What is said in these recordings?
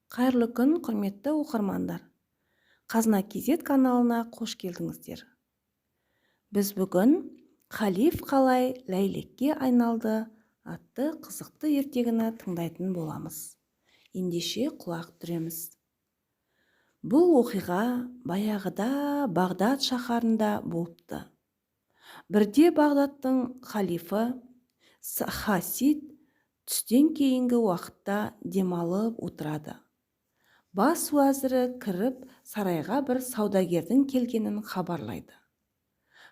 Қайырлы күн, құрметті оқырмандар! Қазына KZ каналына қош келдіңіздер. Біз бүгін «Халиф қалай ләйлекке айналды» атты қызықты ертегіні тыңдайтын боламыз. Ендеше құлақ түреміз. Бұл оқиға баяғыда Бағдат шаһарында болыпты. Бірде Бағдаттың халифі Хасид түстен кейінгі уақытта демалып отырады. Бас уәзірі кіріп, сарайға бір саудагердің келгенін хабарлайды.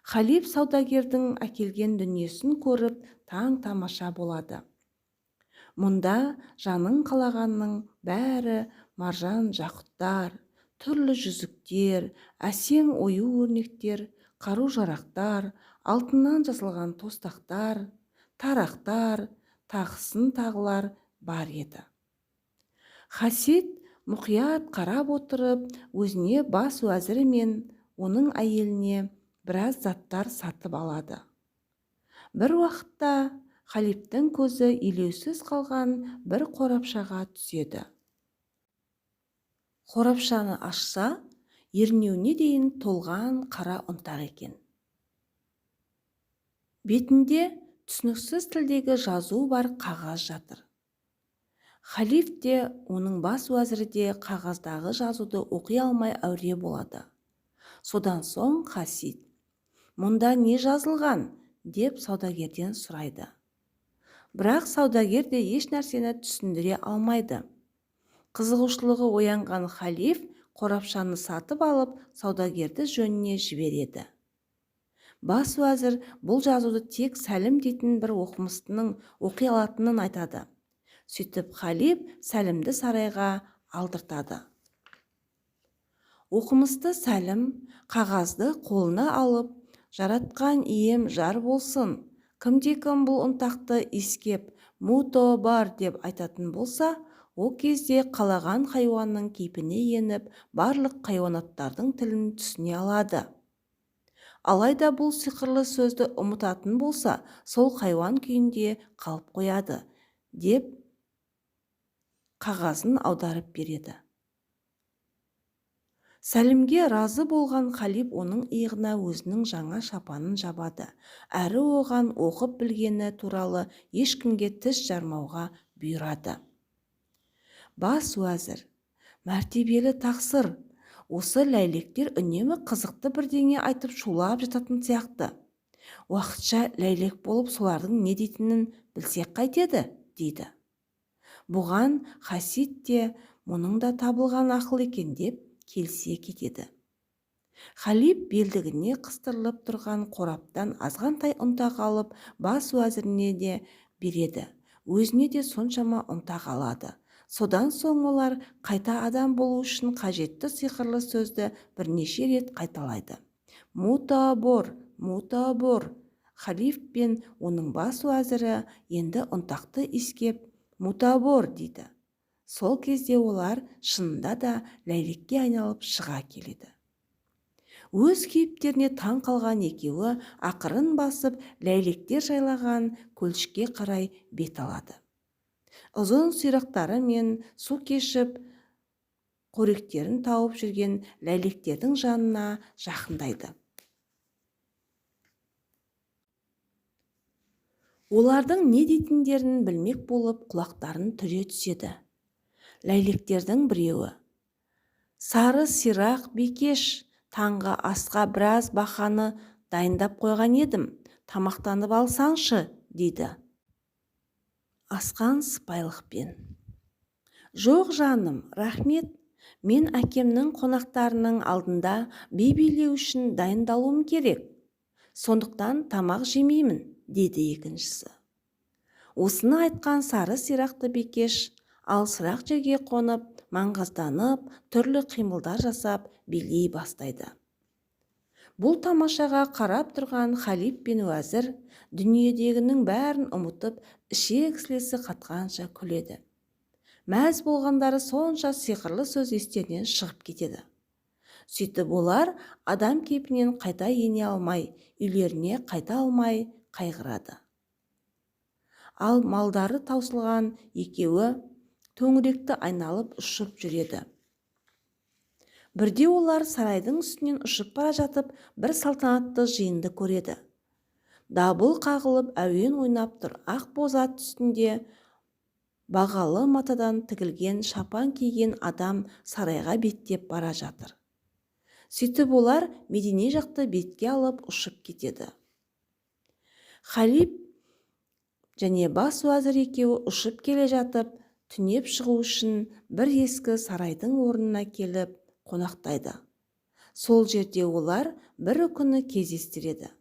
Халиф саудагердің әкелген дүниесін көріп, таң-тамаша болады. Мұнда жаның қалағанның бәрі: маржан-жақұттар, түрлі жүзіктер, әсем ою-өрнектер, қару-жарақтар, алтыннан жасалған тостақтар, тарақтар, тағысын тағылар бар еді. Хасид мұқият қарап отырып, өзіне, бас уәзірі мен оның әйеліне біраз заттар сатып алады. Бір уақытта халифтің көзі елеусіз қалған бір қорапшаға түседі. Қорапшаны ашса, ернеуіне дейін толған қара ұнтақ екен. Бетінде түсініксіз тілдегі жазу бар қағаз жатыр. Халиф те, оның бас уәзірі де қағаздағы жазуды оқи алмай әуре болады. Содан соң Хасид: «Мұнда не жазылған?» – деп саудагерден сұрайды. Бірақ саудагер де еш нәрсені түсіндіре алмайды. Қызығушылығы оянған халиф қорапшаны сатып алып, саудагерді жөніне жібереді. Бас уәзір бұл жазуды тек Сәлім дейтін бір оқымыстының оқи алатынын айтады. Сөйтіп, халиф Сәлімді сарайға алдыртады. Оқымысты Сәлім қағазды қолына алып: «Жаратқан ием жар болсын, кімде-кім бұл ұнтақты иіскеп, "Муто бар" деп айтатын болса, ол кезде қалаған хайуанның кейпіне еніп, барлық хайуанаттардың тілін түсіне алады. Алайда бұл сиқырлы сөзді ұмытатын болса, сол хайуан күйінде қалып қояды», – деп қағазын аударып береді. Сәлімге разы болған халиф оның иығына өзінің жаңа шапанын жабады әрі оған оқып білгені туралы ешкімге тіс жармауға бұйырады. Бас уәзір: «Мәртебелі тақсыр, осы ләйлектер үнемі қызықты бірдеңе айтып шулап жататын сияқты. Уақытша ләйлек болып, солардың не дейтінін білсек қайтеді?» – дейді. Бұған Хасид те «Мұның да табылған ақыл екен» деп келісе кетеді. Халиф белдігіне қыстырылып тұрған қораптан азғантай ұнтақ алып, бас уәзіріне де береді, өзіне де соншама ұнтақ алады. Содан соң олар қайта адам болу үшін қажетті сиқырлы сөзді бірнеше рет қайталайды: «Мутабор, мутабор!» Халиф пен оның бас уәзірі енді ұнтақты иіскеп, «Мутабор» дейді. Сол кезде олар шынында да ләйлекке айналып шыға келеді. Өз кейіптеріне таң қалған екеуі ақырын басып, ләйлектер жайлаған көлшікке қарай бет алады. Ұзын сирақтарымен су кешіп, қоректерін тауып жүрген ләйлектердің жанына жақындайды. Олардың не дейтіндерін білмек болып, құлақтарын түре түседі. Ләйлектердің біреуі: «Сары сирақ бикеш, таңғы асқа біраз бақаны дайындап қойған едім, тамақтанып алсаңшы», – дейді асқан сыпайылықпен. «Жоқ, жаным, рахмет. Мен әкемнің қонақтарының алдында би билеу үшін дайындалуым керек. Сондықтан тамақ жемеймін», – дейді екіншісі. Осыны айтқан сары сирақты бикеш алысырақ жерге қонып, маңғазданып, түрлі қимылдар жасап, билей бастайды. Бұл тамашаға қарап тұрған халиф пен уәзір дүниедегінің бәрін ұмытып, ішек-сілесі қатқанша күледі. Мәз болғандары сонша, сиқырлы сөз естерінен шығып кетеді. Сөйтіп, олар адам кейпінен қайта ене алмай, үйлеріне қайта алмай қайғырады. Ал малдары таусылған екеуі Төңіректі айналып ұшып жүреді. Бірде олар сарайдың үстінен ұшып бара жатып, бір салтанатты жиынды көреді. Дабыл қағылып, әуен ойнап тұр. Ақ боз ат үстінде бағалы матадан тігілген шапан киген адам сарайға беттеп бара жатыр. Сөйтіп олар Медине жақты бетке алып ұшып кетеді. Халип және бас уәзір екеуі ұшып келе жатып, түнеп шығу үшін бір ескі сарайдың орнына келіп қонақтайды. Сол жерде олар бір үкіні кездестіреді.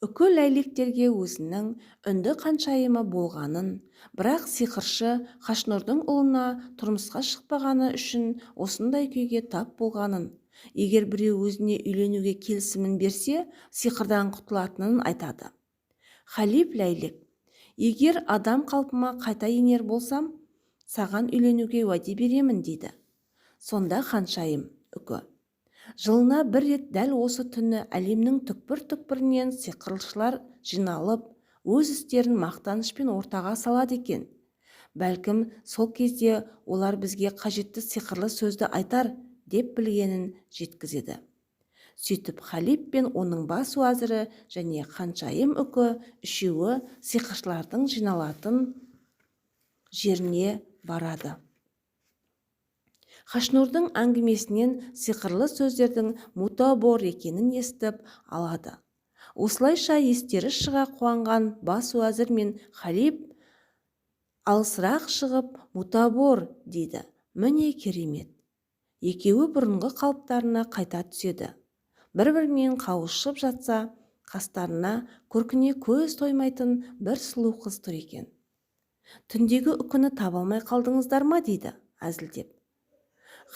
Үкі ләйлектерге өзінің үнді ханшайымы болғанын, бірақ сиқыршы Хашнұрдың ұлына тұрмысқа шықпағаны үшін осындай күйге тап болғанын, егер біреу өзіне үйленуге келісімін берсе, сиқырдан құтылатынын айтады. Халип ләйлек: «Егер адам қалпыма қайта енер болсам, саған үйленуге уәде беремін», – дейді. Сонда ханшайым үкі: «Жылына бір рет дәл осы түні әлемнің түкпір-түкпірінен сиқыршылар жиналып, өз істерін мақтанышпен ортаға салады екен. Бәлкім, сол кезде олар бізге қажетті сиқырлы сөзді айтар», – деп білгенін жеткізеді. Сөйтіп халип пен оның бас уәзірі және ханшайым үкі үшеуі сиқыршылардың жиналатын жеріне барады. Хашнурдың әңгімесінен сиқырлы сөздердің мутабор екенін естіп алады. Осылайша естері шыға қуанған бас уәзір мен халип алысырақ шығып, «Мутабор!» дейді. Міне керемет! Екеуі бұрынғы қалыптарына қайта түседі. Бір-бірімен қауышып жатса, қастарына көркіне көз тоймайтын бір сұлу қыз тұр екен. «Түндегі үкіні таба алмай қалдыңыздар ма?» – дейді әзілдеп.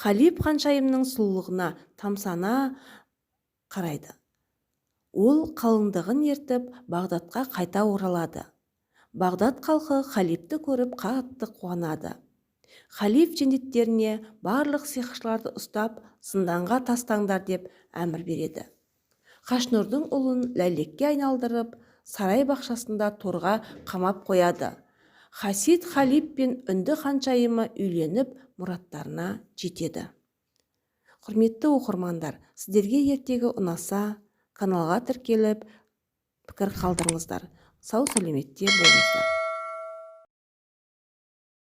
Халип ханшайымның сұлулығына тамсана қарайды. Ол қалыңдығын ертіп, Бағдатқа қайта оралады. Бағдат халқы халипті көріп қатты қуанады. Халиф жендеттеріне барлық сиқыршыларды ұстап, зынданға тастаңдар деп әмір береді. Хашнұрдың ұлын ләйлекке айналдырып, сарай бақшасында торға қамап қояды. Хасид халип пен үнді ханшайымы үйленіп, мұраттарына жетеді. Құрметті оқырмандар, сіздерге ертегі ұнаса, каналға тіркеліп, пікір қалдырыңыздар. Сау сәлеметте болыңыздар.